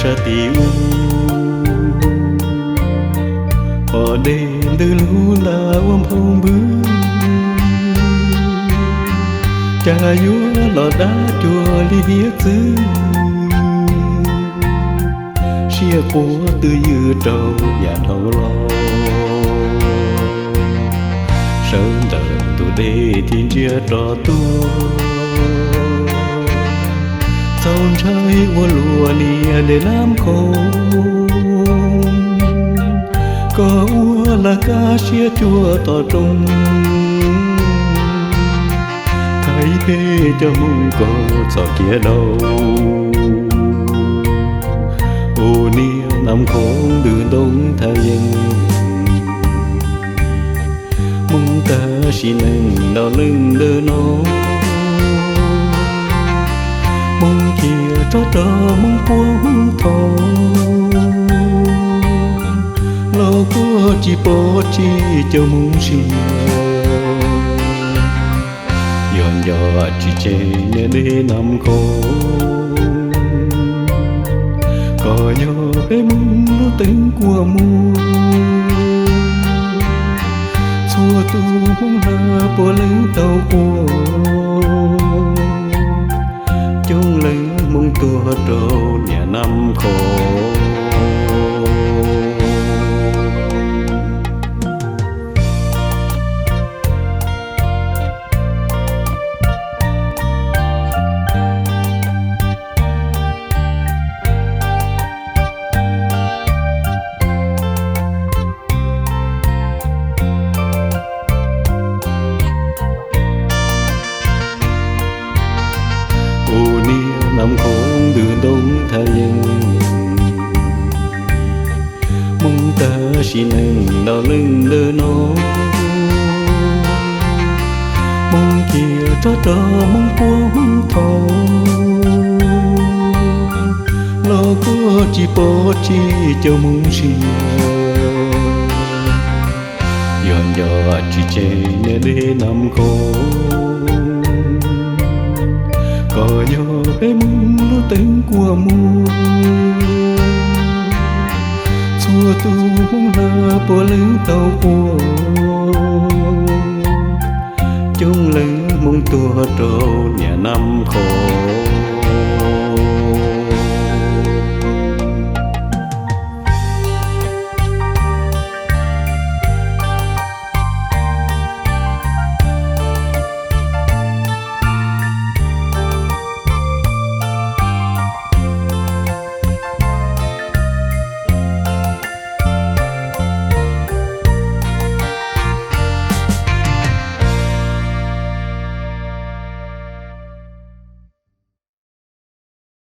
Rau tim ub, pom dej ntws lug nta ua nphoo npwb, cas yuav los dab cuag li hiav txwv. Siab quav twj ywm rau yam dhau los, sawv ntawm tus dej thiaj ntsiag rov tuaj. Txaus ntshai ua luaj niag dej Nab Khoom, koj ua laj kab siab cuag tom roob, thaiv peb cov Hmoob kaum txoj kev dhau. Ua niag Nab Khoom ntws ntoo thaj yeeb, Hmoob tag sim neej ntau leej ntawm no, Hmoob cia rov rau Hmoob puag Hmoob thaum, los kuj tsis pom tsis cov Hmoob siab. Yog nco tsis tseg niag dej Nab Khoom, koj yog peb Hmoob lub teeb kua muag. Txhua tus Hmoob Hla puav leej tau quaj, coob leej Hmoob tuag rau niag Nab Khoom. Ua niag Nab Khoom ntws ntoo thaj yeeb, Hmoob tag sim neej ntau leej ntawm no, Hmoob cia rov rau Hmoob puag Hmoob thaum, los kuj tsis pom tsis cov Hmoob siab. Yog nco tsis tseg niag dej Nab Khoom, koj yog peb Hmoob lub teeb kua muag. Txhua tus Hmoob Hla puav leej tau quaj, coob leej Hmoob tuag rau niag Nab Khoom.